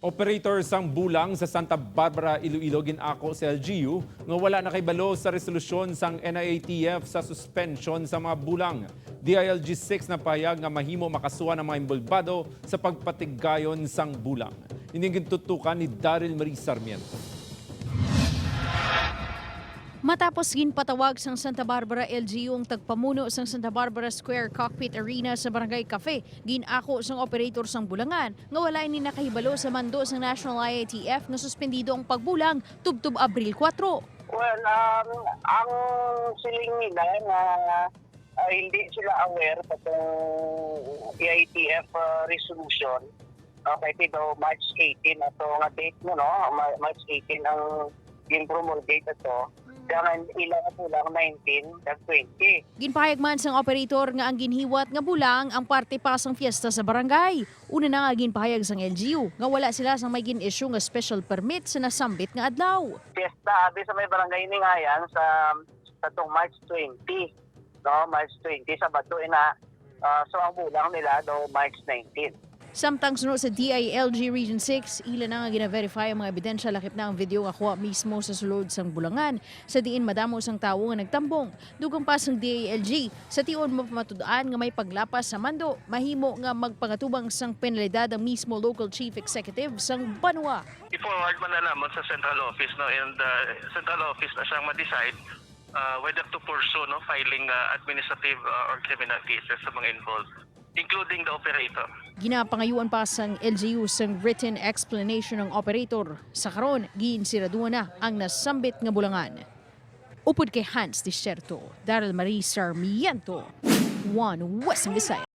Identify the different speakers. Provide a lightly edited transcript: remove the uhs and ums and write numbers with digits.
Speaker 1: Operator sang bulang sa Santa Barbara, Iloilo, ginako sa LGU nga wala na kaybalo sa resolusyon sang NIATF sa suspension sa mga bulang. DILG 6 na pahayag nga mahimo makasuhan ang mga imbolbado sa pagpatigayon sang bulang. Ini gintutukan ni Daryl Marie Sarmiento.
Speaker 2: Matapos ginpatawag sang Santa Barbara LGU ang tagpamuno sang Santa Barbara Square Cockpit Arena sa Barangay Cafe, ginako sang operator sang bulangan nga wala ini nakahibalo sa mando sang National IATF nga suspendido ang pagbulang tubtob Abril 4.
Speaker 3: Well, ang siling nila na hindi sila aware sa itong EITF resolution. Okay, ito March 18 ato nga date mo, no? March 18 ang gin-promulgate ito. Kaya ilang bulang 19 at 20.
Speaker 2: Ginpahayag man sang operator nga ang ginhiwat nga bulang ang parte pa sang fiesta sa barangay. Una na nga ginpahayag sang LGU nga wala sila sang may gin-issue nga special permit sa nasambit nga adlaw.
Speaker 3: Fiesta abi sa may barangay ni ngayan sa tong March 20. No, March 20 sa Bato ina. So ang bulang nila do March 19.
Speaker 2: Samtang suno sa DILG Region 6, ila na nga gina-verify ang mga ebidensya lakip na ang video nga kuha mismo sa sulod sang bulangan sa diin madamo sang tawo nga nagtambong. Dugang pa sang DILG sa tion mapamatud-an nga may paglapas sa mando, mahimo nga magpangatubang sang penalidad ang mismo local chief executive sang Banwa.
Speaker 4: I-forward man na naman sa central office, no, and central office na siyang ma-decide whether to pursue, no, filing administrative or criminal cases sa mga involved, including the operator.
Speaker 2: Ginapangayuan pa sang LGU sang written explanation ng operator. Sa karon, giinsiraduan na ang nasambit nga bulangan. Upod kay Hans Desierto, Daryl Marie Sarmiento, One Western Visayas.